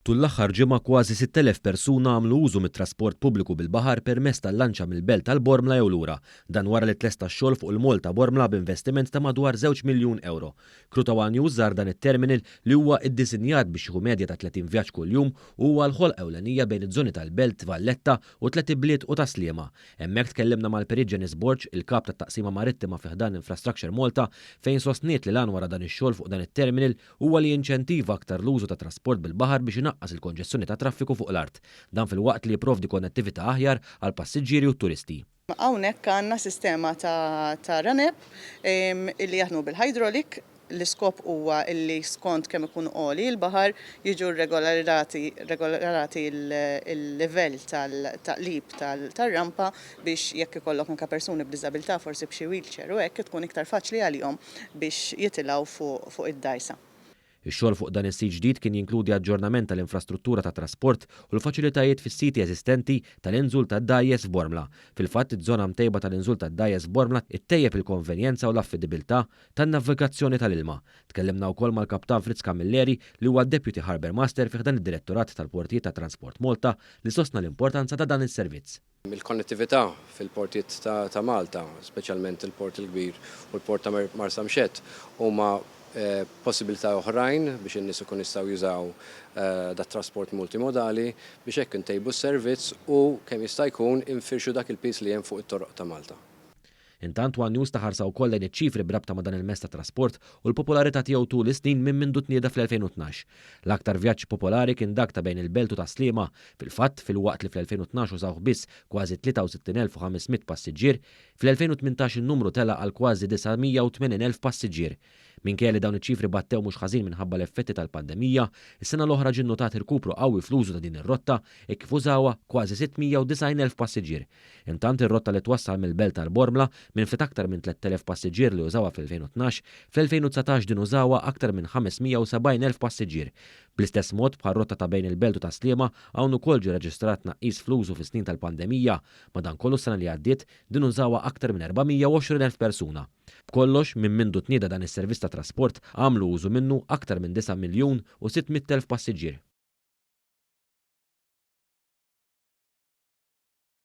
Tul l-aħħar ġimgħa kważi 6,000 persuna għamlu użu mit-trasport pubbliku bil-baħar permezz tal-lanċa mill-Belt għal Bormla jew lura. Dan wara li tlesta x-xogħol fuq il-Moll ta' Bormla b'investiment ta' madwar żewġ miljun ewro. Crew ta' One News żar dan it-terminal li huwa iddisinjat biex jieħu medja ta' 30 vjaġġ kuljum u huwa l-ħolqa ewlenija bejn iż-żoni tal-Belt Valletta u Tliet Ibliet u Tas-Sliema. Hemmhekk tkellimna mal-Perit Janice Borg, il-Kap tat-Taqsima Marittima fi ħdan Infrastructure Malta, fejn sostniet li l-għan wara dan ix-xogħol fuq dan it-terminal huwa li jinċentiva aktar l-użu ta' trasport bil-baħar biex inaqqas il-konġestjoni tat-traffiku fuq l-art. Dan filwaqt li jipprovdi konnettività aħjar għall-passiġġieri u t-turisti. Hawnhekk għandna sistema ta' runep illi jaħdmu bil-hydraulic. L-iskop huwa illi skont kemm ikun għoli l-baħar jiġu regolarati regolarati l-livell tal-taqlib tar-rampa biex jekk ikollok anke persuni b'diżabilità forsi b'xi wheelchair u hekk tkun iktar faċli għalihom biex jitilgħu fuq id-dgħajsa. Ix-xogħol fuq dan is-sit ġdid kien jinkludi aġġornament tal-infrastruttura tat-trasport u l-faċilitajiet fis-siti eżistenti tal-inżul tad-dgħajjes f'Bormla. Fil-fatt, iż-żona mtejba tal-inżul tad-dgħajjes f'Bormla ttejjeb il-konvenjenza u l-affidibilità tan-navigazzjoni tal-ilma. Tkellimna wkoll mal-Kaptan Fritz Camilleri li huwa d-Deputy Harbour Master fi ħdan id-Direttorat tal-Portijiet ta' Transport Malta li sostna l-importanza ta' dan is-servizz. Il-konnettività fil-portijiet ta' Malta, speċjalment il-Port il-Kbir u l-Port ta' Marsamxett, huma possibilità oħrajn biex in-nies ikunu jistgħu jużaw dat-trasport multimodali biex hekk intejbu s-servizz u kemm jista' jkun infirxu dak il-piż li hemm fuq it-toroq ta' Malta. Intant one News ta ħarsa wkoll lejn iċ-ċifri b'rabta ma' dan il-mezz ta' trasport u l-popolarità tiegħu tul is-snin minn mindu tnieda fl-2012. L-aktar vjaġġ popolari kien dak ta' bejn il-Belt u Tas-Sliema. Fil-fatt, filwaqt li fl-2012 użawh biss kważi 63,500 passiġġier, fl-2018 in-numru tela' għal kważi 980,000 passiġġier. Minkejja li dawn iċ-ċifri battew mhux ħażin minħabba l-effetti tal-pandemija, is-sena l-oħra ġie nnotat irkupru qawwi fl-użu ta' din ir-rotta hekk kif użawha kważi 690,000 passiġġier. Intant ir-rotta li twassal mill-Belt għal Bormla, minn ftit aktar minn 3,000 passiġġier li użawha fl-2012, fl-2019 din użawha aktar minn 570,000 passiġġier. Bl-istess mod bħar-rotta ta' bejn il-Belt u Tas-Sliema, hawn ukoll ġie reġistrat tnaqqis fl-użu fis-snin tal-pandemija. Madankollu s-sena li għaddiet, din użawha aktar minn 420,000 persuna. B'kollox, minn mindu tnieda dan is-servizz ta' trasport, għamlu użu minnu aktar minn 9,600,000 passiġġier.